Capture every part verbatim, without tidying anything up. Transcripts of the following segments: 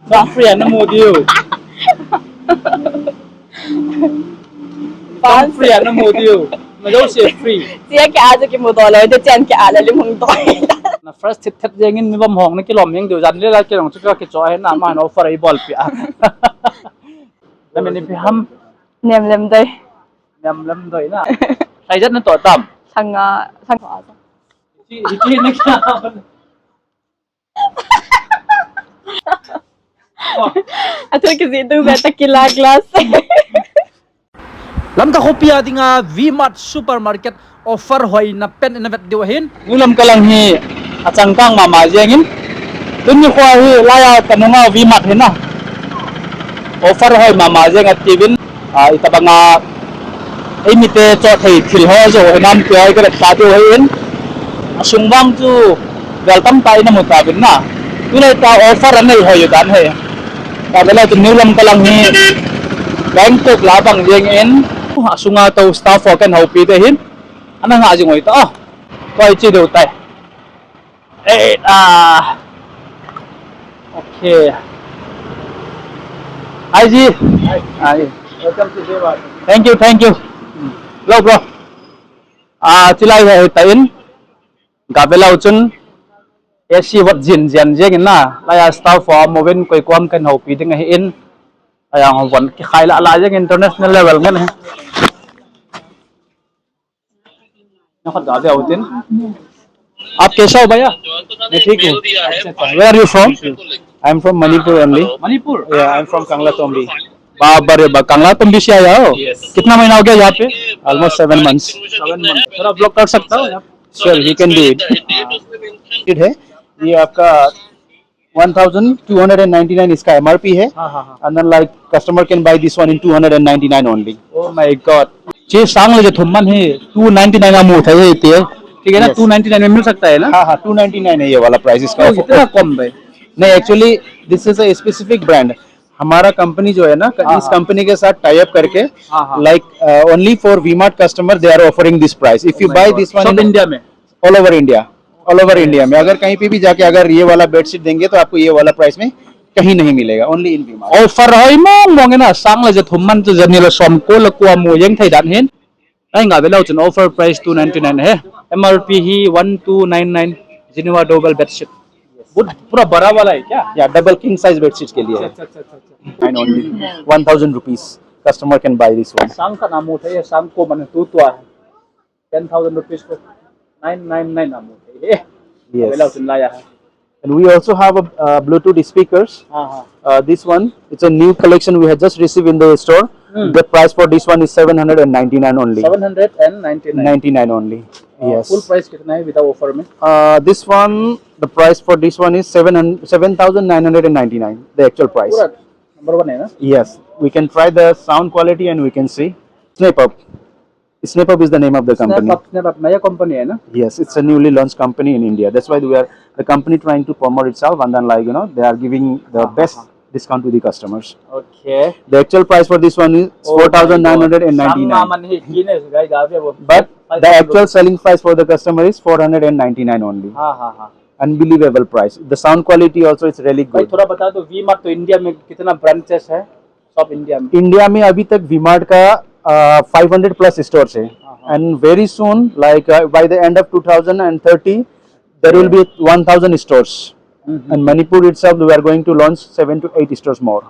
Free na mu diu. Free na mu diu. Na jo se free. Tia ke aja ke mu do lo, de tian ke ala lim hung do. Na fresh thip thip jeng in mi bam hong na kilom hing diu jan le la kilong chu ka kicho he na ma no offer ei bol pi a. Na min ipi ham? Nem lem doi. Nem lem doi na. Sai jat na to tam. Sanga, sanga. Hi, hi, hi, na kya? Atu kisi tu beta kila glass. Lamka khopi a dinga V-Mart Supermarket offer hoina pen ina vet diu ahin. New Lamka lang hi achangkang mama jeng in. Tuni kho hi laiya kanunga V-Mart hina. Offer hoi mama jeng atiuvin. Ah, itabanga eimite choh thei thil ho jo hinam ti hoi ka vet sa diu ahin. Asung vang chu vel tamtah ina mu tauvin na. Tulai ta offer anei hoi u dan hi. Ka vela chu New Lamka lang hi Bangkok la bang jeng in. Asunga tou staff ho kan houpi te hin. Ana nga jing hoi ta. Ah. Koi chi diu tai. Eh, ah. Okay. Hi ji. Hi. Welcome to Dewar. Thank you, thank you. Hello, bro. Ah, chilai hi ta in. Ka vela u chun A C vat jin jian jeng in na. Laiya staff ho movin koi kom kan houpi ding ahi in. Laiya ho von kikhai la la jeng international level ngen he. Na khat ga veu tin. आप कैसे हो भैया? मैं ठीक हूँ। अच्छा, अच्छा। Where are you from? I'm from Manipur only. Manipur? Yeah, I'm from Kanglatombi. बाप रे बाप, कंगला तुम भी से आया हो? Yes. कितना महीना हो गया यहाँ पे? Almost seven months. Seven months. थोड़ा vlog कर सकता हो आप? Sure, we can do it. हाँ। It है, ये आपका one thousand two hundred and ninety nine इसका M R P है। हाँ, हाँ, हाँ। And then, like, customer can buy this one in two hundred and ninety nine only। Oh my God। छह sang le thum man hi two ninety nine a mu thei hi ti. ठीक है ना? Yes। Two ninety nine में मिल सकता है ना? हाँ, हाँ, two ninety nine है ये वाला price इसका। क्यों इतना कम भाई? नहीं, actually, this is a specific brand। हमारा कंपनी जो है ना, हाँ, इस हाँ। कंपनी के साथ टाई अप करके, हाँ, हाँ। Like, uh, only for V-Mart customer, they are offering this price। If you buy this one, सब in इंडिया में? All over India। All over India में अगर कहीं पे भी जाके अगर ये वाला बेडशीट देंगे तो आपको ये वाला प्राइस में कहीं नहीं मिलेगा, only in V-Mart। Offer hoi mong mong ina, sang le ja thum man chu ja ni le som ko le ko mu jeng thei dan hin. Ai nga vela u chun offer price two ninety nine he. M R P hi one two nine nine Geneva double bedsheet। वो पूरा बड़ा वाला है क्या? या, double king size bedsheet के लिए है। अच्छा, अच्छा, अच्छा, अच्छा। And only one thousand rupees customer can buy this one। Sang ka na mu thei, sang ko man tu tua hai। Ten thousand rupees ko nine nine nine a mu thei. Yes। Vela u chun laiya hai। And we also have a, uh, Bluetooth speakers। हाँ, हाँ। Uh, this one, it's a new collection we have just received in the store। Hmm। The price for this one is seven hundred and ninety nine only। Seven hundred and ninety nine। Ninety nine only। Uh, yes। Full price कितना है without offer में? Uh, this one, the price for this one is seven hundred, seven thousand nine hundred and ninety nine, the actual price। पूरा number one है ना? Yes, we can try the sound quality and we can see। Snap Up। Snap Up is the name of the company। Snap Up, Snap Up, नया कंपनी है ना? Yes, it's a newly launched company in India। That's why we are, the company trying to promote itself and then, like, you know, they are giving the best discount to the customers। Okay। The actual price for this one is four thousand nine hundred and ninety nine। But the actual selling price for the customer is four hundred and ninety nine only। हाँ, हाँ, हाँ। Unbelievable price। The sound quality also is really good। थोड़ा बता दो, V-Mart तो इंडिया में कितना ब्रांचेस है? Shop India में। इंडिया में अभी तक V-Mart का, uh, five hundred plus stores है। हाँ, हाँ। And very soon, like, uh, by the end of two thousand and thirty, there will be one thousand stores। Hmm, hmm. And Manipur itself, we are going to launch seven to eight stores more।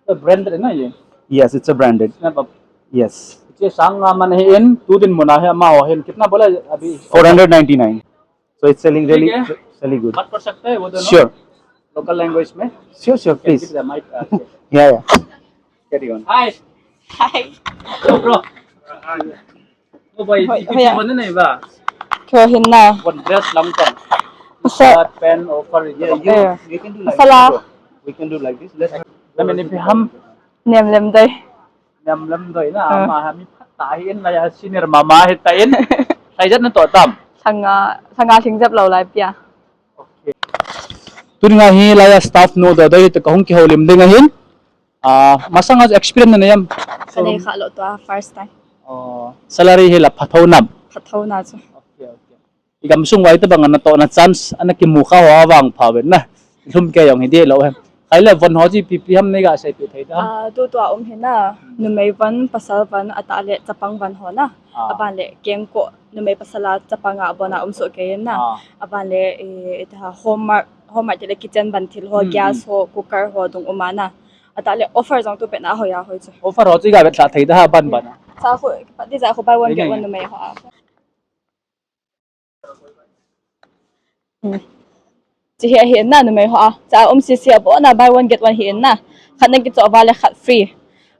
तो ब्रांडेड है ना ये? Yes, it's a branded। Snap Up। Yes। ये sang nga man hi in, tu din muna hai, ama ho hin. कितना बोला अभी? Four hundred ninety nine। So it's selling really, ठीक है। Selling good। बात कर सकते हैं वो दोनों? Sure। Local language में? Sure, sure, please। Can give the mic, uh, yeah, yeah। Carry on। Hi। Hi। Hello, bro। Oh, boy, hoy, hoy, kiti ba na ba? Kyo hin na. One dress lang kan। Shirt, pant, offer, yeah, you, you can do like this, bro। We can do like this। Let's, na min ipi ham? Nem lem doi. Nem lem doi na, ah, ama ha mi phat ta hi in, laiya senior mama hi ta in. Sai jat na to tam? Sanga, sanga sing jep lo lai pia। Okay। Tuni nga hi laiya staff nu doi doi to kahung kihoulim ding ahin. Ah, masanga experience na nei am? Ka nei kha lo tua, first time। Oh, salary hi la phatho nam? Phatho na chu। Okay, okay। I gamsung vai ta bang ana tohna chance ana kimu kha ho avang pha ven na. Lhum ke jong hi dih lo he. Khai le von ho chu ipi ipi ham nei ga seipeh thei da. Ah, tutua um hi na. Numei von, pasal von, atah le chapang von ho na. Ah. Aban le kengkoh, numei pasal a chapang a abona um soh kei na. Ah. Aban le, eh, ita home mart, home mart le kitchen van thil ho, hmm, gas ho, cooker ho dung um a na. Atah le offer jong tu pet na hoi a hoi chu. Offer ho chu iga vet thei da ha ban ban. Sa khu, pat di ja khu buy one get one numei ho a. Hmm. Chi hi ahi na numei ho a. Cha um sisi a bona buy one get one hi in na. Khat na kichoh vale khat free.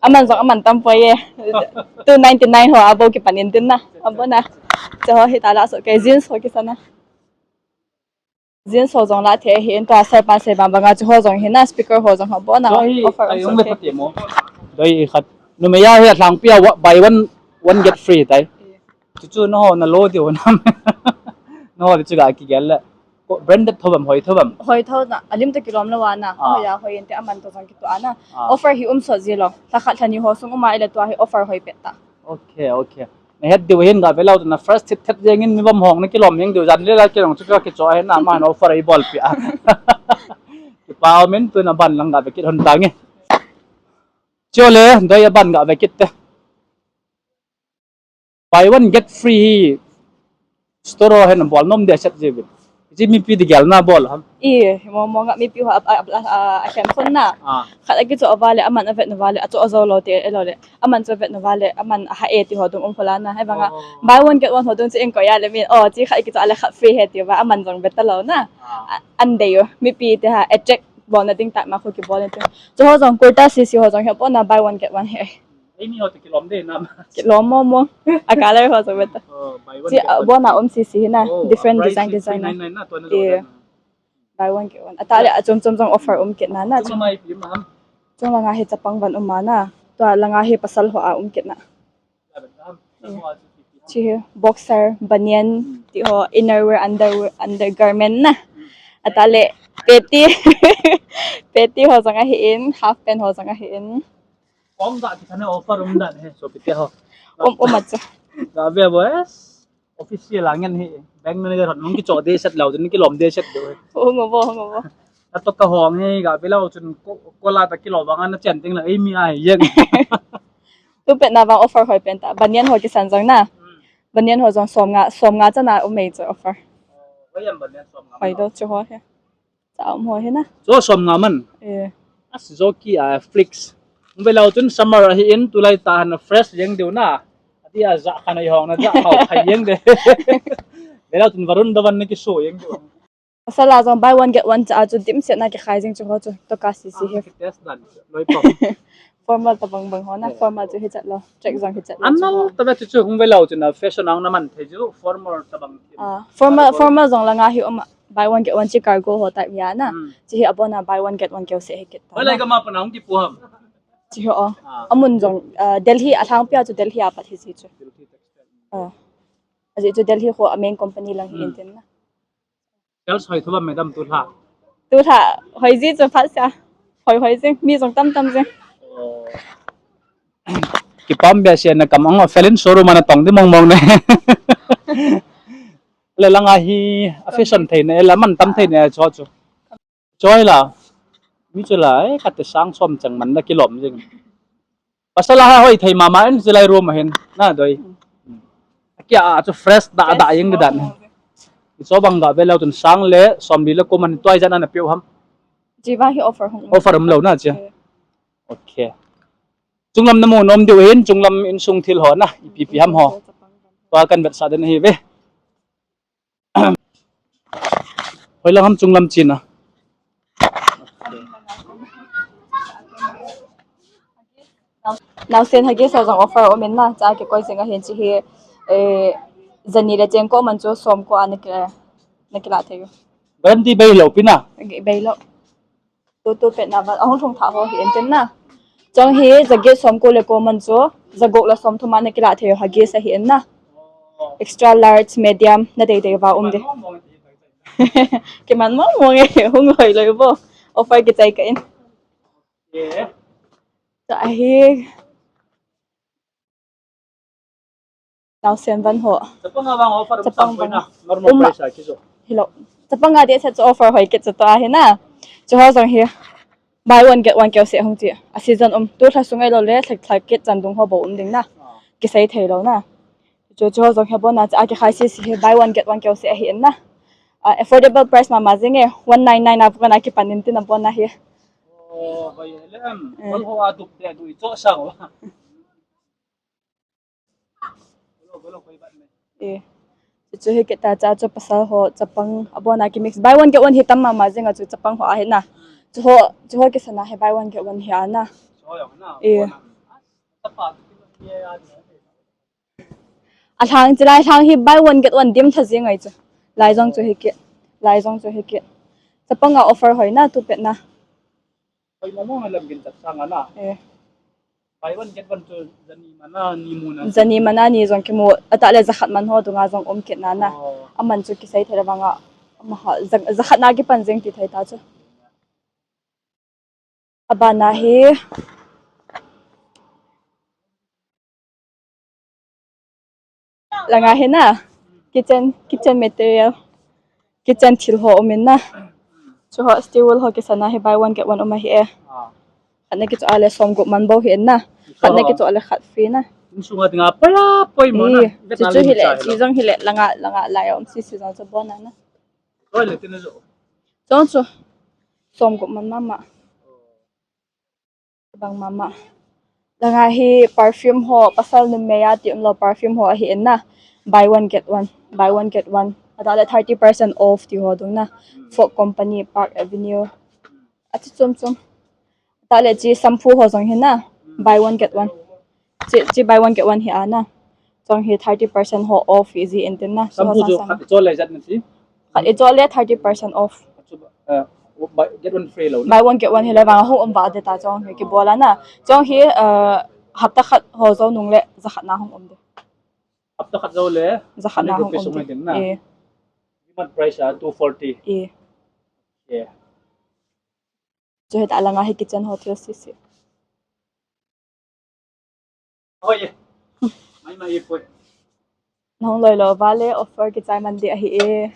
Aman jong aman tam poi e. Two ninety nine ho a bou kipan in tin na. Abona. Cha ho hi ta la soh kei jeans ho kisa na. Jeans ho jong la thei hi in tua sir pan sei bang banga chu ho jong hi na speaker ho jong ho bona. Offer um soh kei. Doi khat. Numei a hi athang pia buy one, one get free tai. Chuchu naho nalo diu nam. Naho diu chu ga kigel le. Branded tho bam, hoi tho bam. Hoi tho na, alim to kilom lou a na. Ah. Hoi a hoi inte aman to jong kitu a na. Ah. Offer hi um soh ji lou. Lha khat lha ni ho sung um a ile tua hi offer hoi pet ta. Okay, okay. Na het diu hin ga ve lou na first hit thet jeng in mi bam hong na kilom jeng diu jan le la kilom chu ka kicho he na man offer i bol pia. Kipa min tu na ban lang ga ve kit hon ta nge. Chole, doi a ban ga ve kit te. Buy one get free hi store ho hin bol nom de set je bin. Ji mipi di gel na bol ham. I, mo mo nga mipi ho a, a, a, a, a khen khun na. Ah. Khat a kicho a vale, aman a vet na vale, a cho a zo lo te, e lo le. Aman cho vet na vale, aman a ha e ti ho dung um khola na. Hai banga, oh, buy one get one ho dung chi in ko ya le min. Oh, chi khat a kicho a le khat free he ti va, aman jong vet ta lo na. Ah. A, an de yo, mipi te ha, attract bol na ding ta ma khu kibol na te. Cho ho jong kurta sisi ho jong he po na buy one get one he. Eimi ho te kilom de na. Kilom mo mo. A color ho so beta. Oh, buy one. Chi get one. Bona um sisi hina. Oh, different design design. Nine nine na to na. Yeah. Buy one get one. Atah le achom chom jong offer um kit na na. Chung mai pi ma ham. Chung langa hi chapang van um ma na. Tua langa hi pasal ho a um kit na. Chi hi boxer, banyan, ti ho, innerwear, underwear, undergarment na. Atah le peti. Peti ho jong ahi in, half pant ho jong ahi in. Om da ki thane offer um dan he so piti ho. Um um acha. Da be bo es. Official angen he. Bank manager hon mong ki cho de set lau, ni ki lom de set de. Hong bo hong bo. Ato ka hong he ga be lau chun ko la ta ki lo bang an chen ting la ei mi ai yeng. Tu pet na bang offer hoi pen ta. Banyan ho ki san jong na. Banyan ho jong som nga, som nga cha na um mei chu offer. Hoi do chu ho he. Cha um ho he na. Cho som nga man. Eh. As jo ki a flix. Be lau chun summer ahi in tulai ta han fresh yeng diu na. Ati a ja khan ai hong na ja hau khai yeng de. Be lau chun varun da van na ki so yeng diu. Pasal a jong buy one get one cha chu dim se na ki khai jing chu ho chu to ka si si he. Test dan loi pom. Formal tabang bang ho na, formal chu hichat lo, track jong hichat lo. Anal tabe chu chu hung ve lo chu na fashion ang na man thei chu formal tabang. Ah, formal, formal jong langa hi um, buy one get one chi cargo ho type ya na. Hmm. Chi hi abona buy one get one keu se hi kit ta. Wala ka ma pa na hung ki pu ham. Chi ho. Ah. Amun jong, ah, Delhi a thang pia chu Delhi a pat hi si chu. Delhi textile. Ah. Aji chu Delhi ho a main company lang hi, hmm, intin na. Sales hoi thou bam madam tulha. Tulha, hoi ji chu phat sa. Hoi hoi jing, mi jong tam tam jing. Kipam bia sia na kam ang felin showroom ana tong di mong mong ne. Le langa hi a fashion thei ne, la man tam thei ne cho chu. Choi la. Mi chu la, eh, khat te sang som chang man na kilom jing. Pasal a ha hoi thei mama in silai room ahin. Na doi. Akia a chu fresh da da yeng dan. I cho bang ga ve lo tun sang le som li le ko man toi jan ana piu ham. Ji va hi offer hung. Offer um lo na che. Okay. Chunglam na mu nom diu hin chunglam insung thil ho na ipi pi ham ho. Tua kan vet sa den hi ve. Hoilang ham chunglam china. Naosen hagi sa jong offer um in na cha kikoi jing ahin chi hi, eh, jani le cheng ko man chu som ko a na ki, na kila thei u. Guarantee bei lo pi na. Bei lo. Tu tu pet na va ahung thung tha ho hi en ten na. Chong hi jaget som ko le ko man chu jagok la som thum a na kila thei ho hagi sa hi en na. Extra large, medium na dei dei va um de. Kiman mo mo nge hung hoi loi bo. Offer kichai ka in. Ta hi. Naosen van ho. Chapang a vang offer um chapang vang. Normal um price a kijo. Hello. Chapang a de sa offer hoi kit sa to a hi na. Chu ho jong hi. Buy one get one keu seh hung chi. A season um tu lha sungai lo le lha, lha kit chan dung ho bou um ding na. Ah. Kisei thei lo na. Chu chu ho jong hi abon a cha a kikhai sisi hi buy one get one keu seh ahi in na. Ah, affordable price mama jing e, one nine nine a pukana kipan in tin abon a hi. Oh, hoi le em. Eh. Bol ho a duk de du i cho sang wa. Eh. Chu chu hi kit ta cha chu pasal ho chapang abon a ki mix. Buy one get one hi tam mama jing a chu chapang ho ahi na. Chu ho, chu ho kisana hi buy one get one hi a na. Cho yong na. Eh. Abon a. Chapa tu ki ye a. A lhang chi lai lhang hi buy one get one dim tha jing ngai chu. Lai jong chu hi kit. Lai jong chu hi kit. Chapang a offer hoi na tu pet na. Hoi mong mong lam gin chat sang a na. Eh. Buy one get one chu jani mana ni mu na. Jani mana ni jong kimu ata le jakhat man ho dunga jong um kit na na. Oh. Aman chu kisei thei le vang a. Ama ha, ja-, jakhat na kipan jing ti thei ta chu. Abana hi. Langa hi na. Kitchen, kitchen material. Kitchen thil ho um in na. Chu ho steel wool ho kisana hi buy one get one um ahi e. Ah. Khat na kichu a le som gup man bou hi in na. Khat na kichu a le khat free na. Insunga dinga poi a poi mo na. Eh, chu chu hi le, chi jong hi le, langa, langa lai um sisi jong chu bon na na. Oi le tin a jo. Jong chu. Som gup man mama. Bang mama. Langa hi perfume ho, pasal numei a ti um lo perfume ho ahi in na. Buy one get one. Buy one get one. Ata le thirty percent off ti ho dung na. Fog Company, Park Avenue. Achu chom chom. Ata le chi shampoo ho jong hi na. Buy one get one. Chi, chi buy one get one hi a na. Jong hi thirty percent ho off hi ji in tin na. Shampoo chu khat i cho le jat na chi. Khat i cho le thirty percent off. Achu, eh, buy, get one free lo na. Buy one get one hi le vang hung um va de ta jong hi kibol a na. Jong hi, eh, hapta khat ho jou nung le jakhat na hung um de. Hapta khat jou le jakhat na hung um de. Eh. Demand price a two forty. Eh. Yeah. Chu hita langa hi kitchen ho thil sisi. Hoi. Mai mai poi. Nahung loi lo vale offer kichai man di ahi e.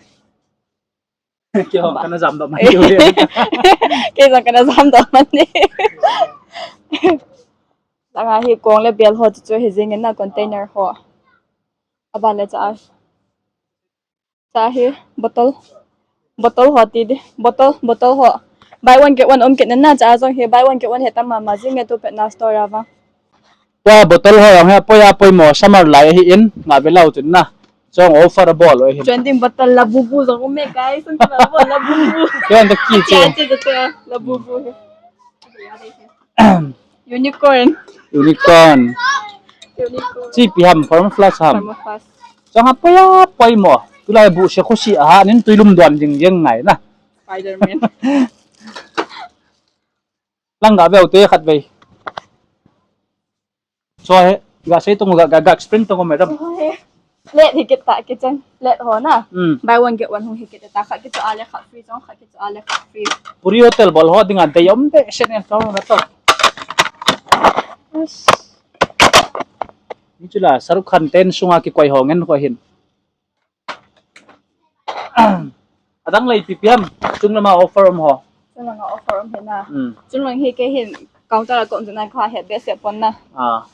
Kei jong kana jam doh man di. Kei jong kana jam doh man di. Langa hi kong le bel ho chu chu hi jing in na container ho. Aban le cha. Cha hi bottle. Bottle ho ti di. Bottle, bottle ho. Buy one get one um kit na cha jong hi buy one get one hi tam mama jing e tu pet na store a vang. Tua bottle ho jong hi apoi apoi mo summer lai ahi in nga ve lau chun na. Jong offer abol u ahi. Trending bottle Labubu jong um e guys. Sum ki Labubu, Labubu. Kei jong ta ki che. Che che che Labubu. Unicorn. Unicorn. Unicorn. Chi ipi ham, Pharma Plus ham. Pharma Plus. Chang ha poi a poi mo. Tulai bu se khusi a ha nin tui lum don jing jing ngai na. Spider-Man. Lang ga veu te khat vei. Cho he, ga sei tung ga, ga, ga spring tung madam. Cho he. Plate hi kit ta kitchen, plate ho na. Hmm. Buy one get one hung hi kit ta, khat kichu a le khat free, jong khat kichu a le khat free. Puri Hotel bol ho dinga dei um behseh ne, chong na to. Ni chu la Shahrukh Khan ten sunga kikoi ho ngen ho hin. Adang le ipi ipi ham, chunglam a offer um ho. Chunglam a offer um hi na. Hmm. Chunglam hi kei hin counter a kom jing na kha het behseh pon na. Ah.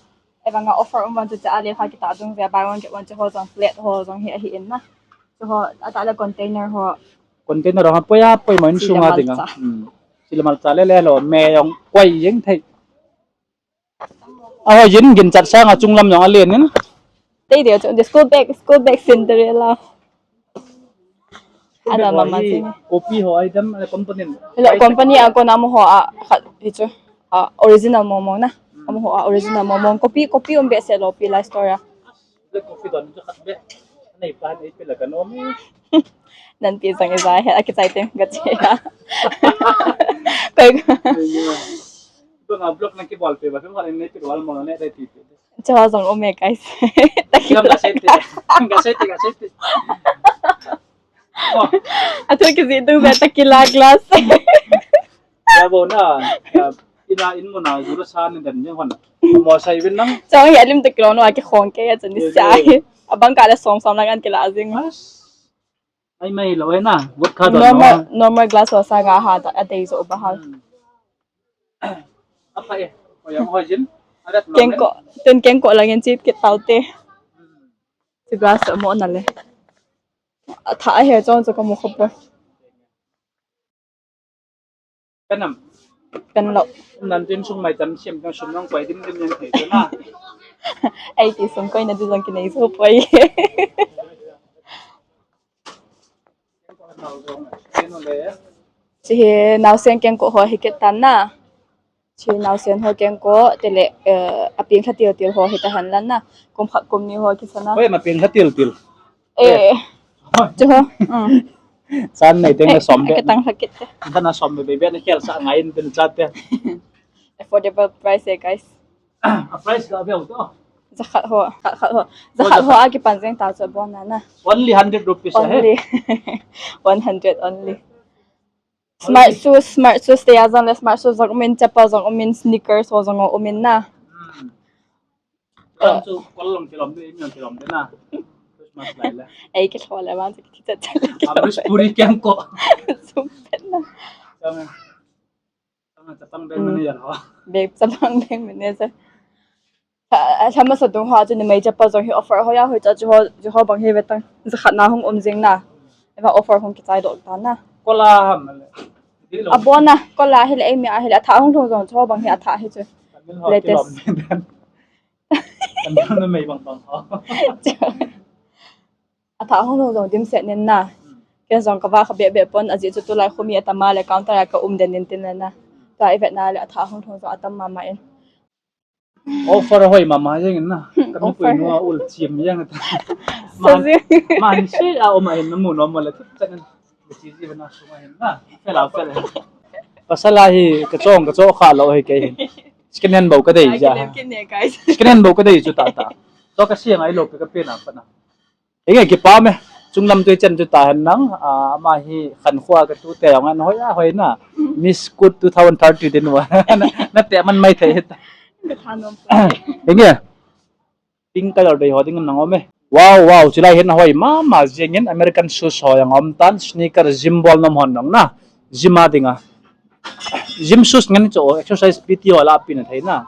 Evang a offer um vang chu cha a le kha kita dung ve buy one get one chu ho jong plate ho jong hi ahi in na. Chu ho ata le container ho. Container ho poi a poi mo in sunga dinga. Hmm. Sila malcha le le lo me jong koi jeng thei. Aho jin gin chat sanga chunglam jong alen in. Tei de chu school bag, school bag Cinderella. Ana mama hi chin. Copy ho item, eh, company. Hello, company a kona mo ho a khat hi chu. A original mong mong na. Amo ho a original mong mong. Copy, copy um behseh lo pi lai store a. Black coffee don chu khat be. Nei pa nei pe la ka nom e. Nan pi jang i ja he a kichai teng ka che a. Koi. Ko nga block na kibol pe ba, ko nga nei pe wal mo ne dai ti pe. Cho jong um e guys. Takila. Ga sei te. Ga sei te, ga sei te. Oh. Atu kiji tu be takila glass. Ya bo na. Ya, ina in mo na jura sa ni dan jeng hon. Mo sai vin nang. Cho hi alim takilo no a kikhong ke ya chani sa. Abang ka le som som lang an kila jing. Ai mai lo na. Vodka don. Normal, no. Normal glass ho sanga ha ta a dei jo ba ha. Hmm. Apa eh? Kengkoh, tun kengkoh langin chit kit taute. Ti glass mo na le. Atha ahi chong chu kamu khop poi. Kanam. Kanlo. Nan tin sung mai tam siam kang sum nang pai dim dim yang thei na. Ei ti sung koi na di jong kinei so poi. Chi hi naosen kengkoh ho hi kit tan na. Chi naosen ho kengkoh, tile, eh, apeng lha til til ho hi ta han lan na. Kum khat kum ni ho kisa na. Hoi, ma peng lha til til. Eh. Chu ho. Mm. San nei teng na som be. Ka tang lha kit te. Ka na som be be na kel sa ngai in tin cha te. Affordable price eh, guys. A price ka be to. Jakhat ho, khat khat ho. Jakhat ho a kipan jeng ta chu bon na na. Only hundred rupees eh. Only. One hundred only. Smart shoes, smart shoes te a jong le smart shoes jong umin, chappal jong umin, sneakers ho jong umin na. Hmm. Lam chu kol long kilom de, imion kilom de na. Christmas lai le. Ei, kilom le man chu kichat chat le kilom. Amrish puri kengkoh. Sum pen na. Chang, chang chapang bank manager ho. Bank, chapang bank manager. A, a, sama sa tung ho chu ni mai chappal jong hi offer ho ya hoi cha chu ho, chu ho bang hi ve tang. Jakhat na hung um jing na. Eva offer hung kichai doh ta na. Kola ham le. Abon na, kola hi le, ei mi a hi le, atha hung lhung jong chu ho bang hi atha hi chu. Latest. Kan na mei bang bang ho. Atha hung lhung jong dimset nin na. Ken jong ka va kha be be pon, ajeh chu tulai khomi atam a le counter a ka um den nin tin le na. Tua i vet na le atha hung lhung jong atam mama in. Offer hoi mama jeng in na. Ka mi pui nu a ul chim jeng ta. Man, man se a um a hin na mu nom le thip chan. Chi ji na sung a hin na. Fel a fel. Pasal a hi ka chong ka cho kha lo hi kei hin. Second hand bou ka dei ja. Second hand bou ka dei chu ta ta. To ka siang ai lo ka pe na pa na. Enge kipa me. Chunglam tui chen chu ta hen nang, ah, ama hi khan khua ka tu te jong an hoi a hoi na. Miss Good two thousand thirty din wa. Na, na te man mai thei hita. Ka thanom. Enge. Pink color dei ho ding nang om e. Wow, wow, chulai hin hoi mama jeng in American shoes ho jong um tan, sneaker gym bol nom hon nang na. Gym a dinga. Gym shoes ngen chu exercise P T ho la pi na thei na.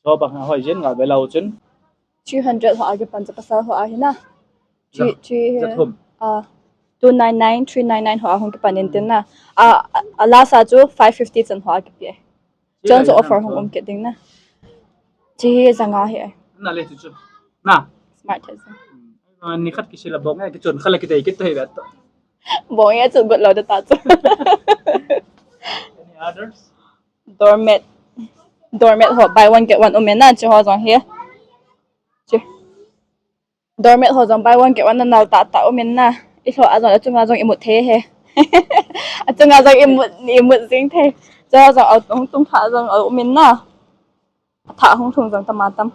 Cho bang hoi jin nga bela uchun. Three hundred ho a kipan cha pasal ho a hi na. Three, three, ah, two nine nine, three nine nine ho a hung kipan in tin na. A, a, a last a chu five fifty chan ho a kipe. Chon chu offer hung um kit ding na. Chi hi janga hi. Na le chu chu. Na. Smart he. Ah, ni khat kisila bong e, kichon khala kidei kit to hi vet to. Bong e chu got lo da ta chu. Any others? Doormat. Doormat ho buy one get one um e na, chu ho jong hi. Chu. Doormat ho jong buy one get one na nal ta ta um e na. I lho a jong achunga jong imut thei he. Achunga jong imut, imut jing thei. Chu ho jong a tung tung tha jong um e na. Atha hung thung jong tam a tam.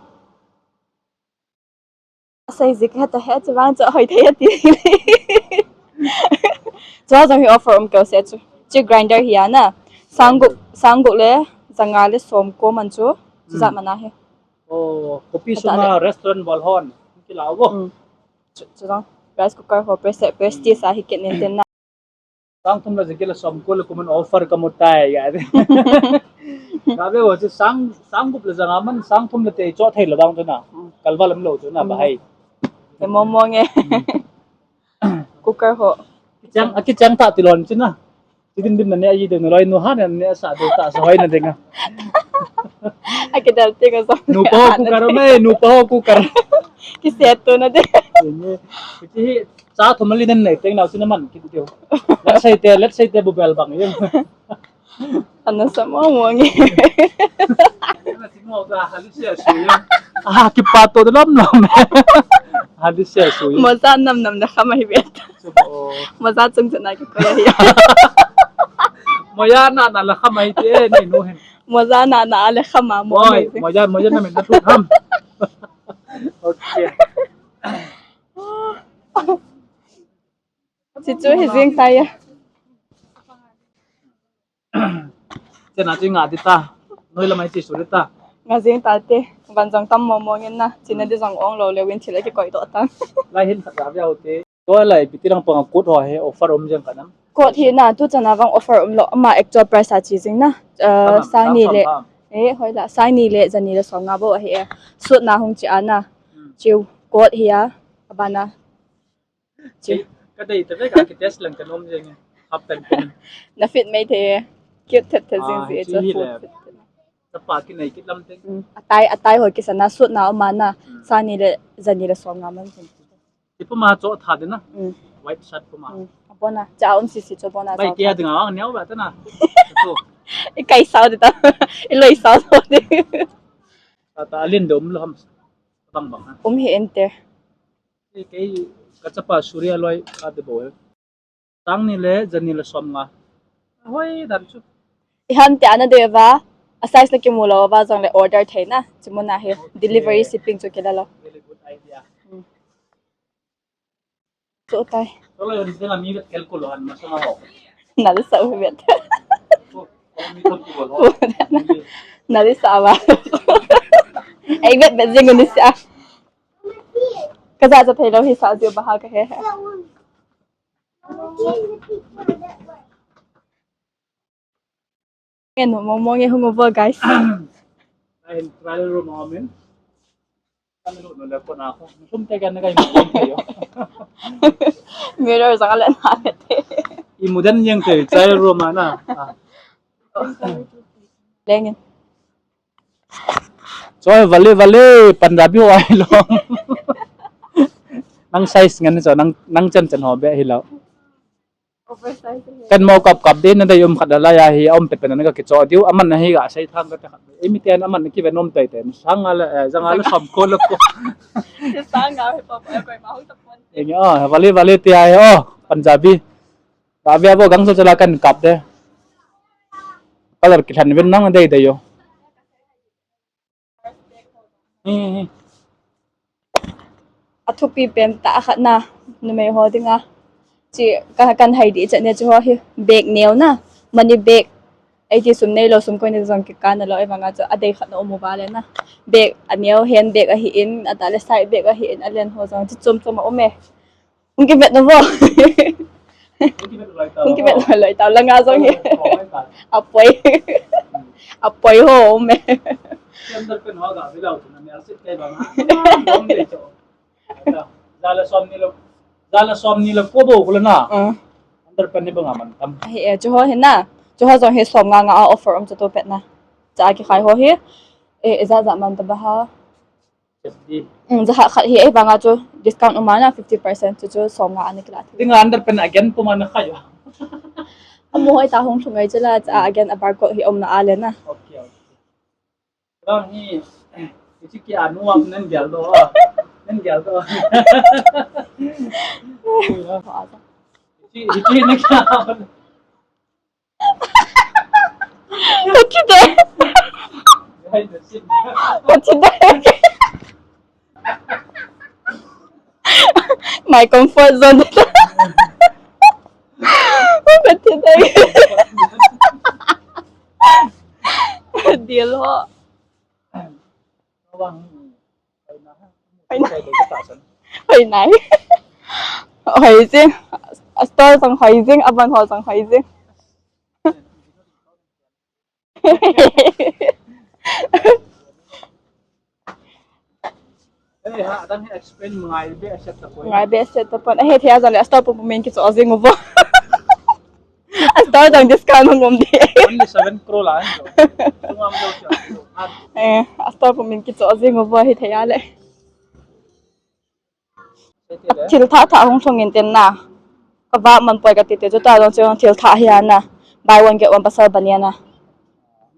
Asei jik heta he chu vang chu hoi thei ati. Chu jong hi offer um keu se chu. Chu grinder hi a na. Sang gup, sang gup le janga le som ko man chu. Chu jat man a hi. Oh, kopi sunga restaurant bol hon. Kila bo. Chu, chu jong rice cooker ho press, prestige a hi kit nin tin na. Sang thum le jagi le som ko le kuman offer ka mu tai ga. Ka be wo chu sang, sang gup le janga man sang thum le te cho thei le dang tu na. Kalval am lo tu na ba hai. Te mo mo nge. Cooker ho. Kichang, a kichang ta tilon chu na. Ti dim dim na ne a yi de na loi nu ha na ne sa de ta sa hoi na de nga. A kidal te ka sa. Nu pa ho cooker me, nu pa ho cooker. Kiset tu na de. Ni, ti hi Cha thum ali nen nei teng nau chu na man kit diu. Let's say te, let's say te bu bel bang yem. Ana sa mo mo nge. Ana si mo ka hali sia su yem. Ah, kipa to lom lom. Hali sia su yem. Moja nam nam na khamai bet. Moja chung chana ki ko ya. Moja na na la khamai te ni nu hen. Moja na na le khama mo. Oi, moja, moja na men na tu tham. Okay. Chi chu hi jing tai a. Chena chi nga di ta. Noi lamai chi su di ta. Nga jing ta te. Van jong tam mo mo ngin na. China di jong ong lo le win thil a kikoi doh tan. Lai hin khat ra via u te. Tua lai piti lang panga kut ho he offer um jeng ka nam. Coat hi na, tu chan a vang offer um lou, ama actual price a chi jing na. Uh, sang ni le, eh, hoi la, sang ni le, jani le som nga bou ahi e. Suit na hung chi a na. Hmm. Chiu, coat hi a, abana. Chiu. Ka dei ta ve ka ki test lang ka nom jing e. Half pant pant. Na fit mai the. Cute thet thet jing ji e, chu hi le. Chapa ki nei ki lam teng. Hmm. Atai, atai hoi ki sana suit na um a na. Hmm. Sang ni le, jani le som nga man jing. Ti puma cho tha de na. Mm. White shirt puma. Mm. Abona, cha um sisi cho bona. Bai tia dinga ang neo ba ta na. To. I kai sao de ta. I loi sao sao de. Ta ta alin de um lo ham. Bang bang ha. Um hi ente. Ei kei ka chapa Surya loi ka de bo he. Sang ni le jani le som nga. Hoi dan chu. I ham te ana de va. A size na kimu lou va jong le order thei na. Chimuna he. Okay. Delivery shipping chu kila lou. Very good idea. Mm. Chu tai. Toloi hon sila mi vet kel kulo han masanga ho. Nalisa u vet. Nalisa va. Ei vet vet jing ni sa. Kaja ja thei lou hi sa diu ba ha ka he he. Ngen mo mo nge hung uvo, guys. Ahin trial room a umin. Kami lu no le ko na ko. Sum te kan kai mo mo yo. Mirror jang le na le te. I mudan yang te trial room a na. Ah. Lengin. Choi, vale, vale, Punjabi ho ahi lou. Nang size ngen cho, nang, nang chan chan ho be hi lou. Oversize hi. Kan mo kap kap de na dei um khat la ya hi, um pet pet na ka kicho diu, aman na hi ga sei thang ka ta khat. Imi ten aman na ki ve nom tai ten. Sang ala, eh, jang ala som ko lo ko. Sang ga he pa pa ko ma hung ta pon. Eng, oh, vale, vale, ti ai, oh, Punjabi. Ka ve vo gang so chala kan kap de. Color ki than ven nang dei dei yo. Hi, hi. A thupi pen tah a khat na, numei ho dinga. Chi ka kan hai di chat ne chu ho hi, bag neo na, money bag. Ei ti sum nei lou, sum koi nei jong ki kan lou, ei vanga chu a dei khat na um uva le na. Bag a neo, hand bag ahi in, a ta le side bag ahi in, a len ho jong chi chom chom a um e. Hung kivet na vo. Hung kivet loi tau. Hung kivet loi tau. Langa jong hi. Apoi. Apoi ho me. Jala som ni lo. Jala som ni lo ko bo ko na. Uh. Underpant ni banga man tam. Hi e, chu ho hi na. Chu ho jong hi som nga nga a offer um chu to pet na. Cha ki khai ho hi. E, e ja ja man ta ba ha. Fifty. Mm, ja khat hi, eh, vanga chu discount um a na fifty percent chu, chu som nga ana kila. Dinga underpant again puma na khayo. Amu hoi ta hung thung ai chula, cha again a barcode hi um na a le na. Okay, okay. Bang hi, ichi ki anu am nen gel do, ah. Nen gel do. Ichi, ichi na kya? What you there? What you there? My comfort zone. What you there? Deal ho. Hoi nai. Hoi jing. A store jong hoi jing, a ban ho jong hoi jing. Ngai be set ta pon. Ahe thei a jong le a store pum pum in kicho jing uvo. A store jong discount hung um di. Only seven crore la. Eh, a store pum in kicho jing uvo hi thei a le. Thil thah thah hung thung in tin na. Ka va man poi ka ti te chu ta jong chu thil thah hi a na. Buy one get one pasal bani a na.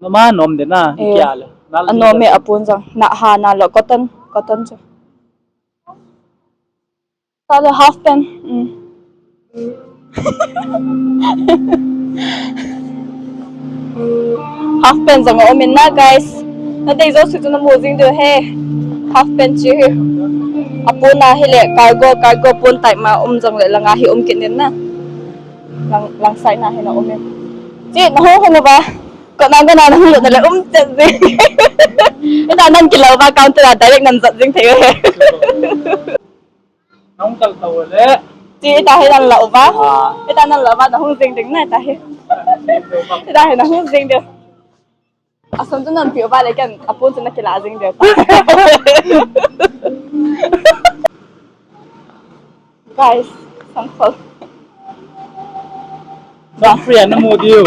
Noma nom de na, eh, kia le. Anom e apun jong. Na ha na lo cotton, cotton chu. Ta le half pant. Mm. Half pant jong a um in na, guys. Na dei jo su chu na mu jing diu he. Half pant chu hi. Apun a hi le cargo, cargo pun type ma um jong le langa hi um kit in na. Lang, lang side na hi na um in. Chi na ho ho ba. Ko na ko na na hung lut na le um chet jing. Ita nan kilo ba counter a direct nan jot jing thei he. Nang kal tau le. Ti ita hi nan la uva. Ah. Ita nan la uva, na hung jing ding na ita hi. Ita hi na hung jing ding. Asun tu nan pi uva le ken apun tu na kila jing ding. Guys, sample. Sample na mo diu.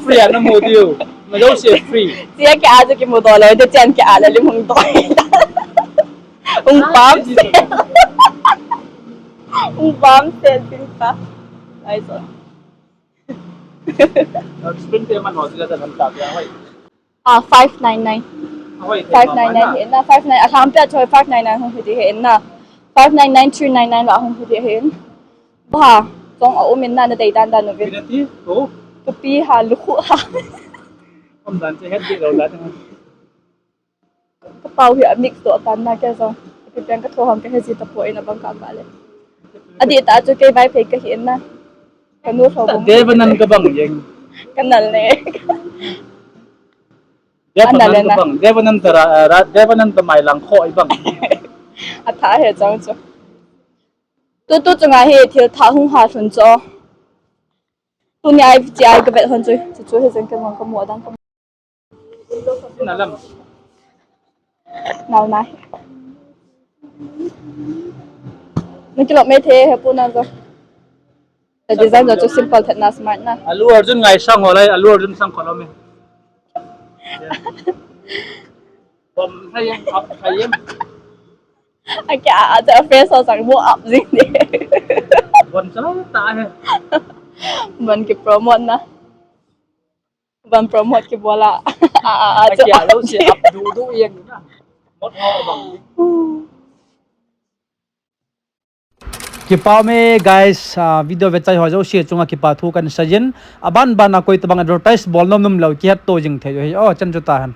Free na mo diu. Na jo se free. Tia ke aja ki mo do le, de tian ke ala lim hung do. Ung pam se. Ung pam se, tin pa. Ai so. Spring te man ho sila ta tham ta pia hoi. Ah, five nine nine. Hoi, five nine nine hin na, five nine, a tham pia choi five nine nine hung hiti hin na. Five nine nine, three nine nine la hung hiti hin. Ba, jong a umin na na dei dan dan uvin. Pinati, to. Tupi ha, lukhu ha. Om dan che het di lo la tang. Ka pau hi a mix to tan na ke jong. Pi piang ka tho ham ka he ji ta po in a bang ka ka le. Adi ta chu kei vai phei ka hin na. Ka nu tho bum. Devanan ka bang jeng. Ka nal ne. Devanan ka bang. Devanan ta ra, ra, Devanan ta mai lang kho i bang. A tha he jong chu. Tu tu chunga hi thil thah hung ha lhun chu. Tuni ai chi ai ka vet hon chu. Chu chu hi jeng ka mong ka mu dang ka. Sina lam. Nau nai. Na kilom me the he pu na jo. The design jo chu simple that na smart na. Allu Arjun ngai sang ho lai, Allu Arjun sang kholom e. Bom hai em, up hai em. Ake a, a, a face ho sang mo up jing de. Bon chala ta he. Bon ki promote na. Ban promote ki bola. A, a, a, chu. Ake a lo se up du du yang na. Mot ho bang. Kipa me guys, ah, video vechai ho jouse chunga kipa thu kan seijin. Aban ban a koi tabang advertise bol nom nom lou kihet to jing thei jo hi. Oh, chan chu ta han.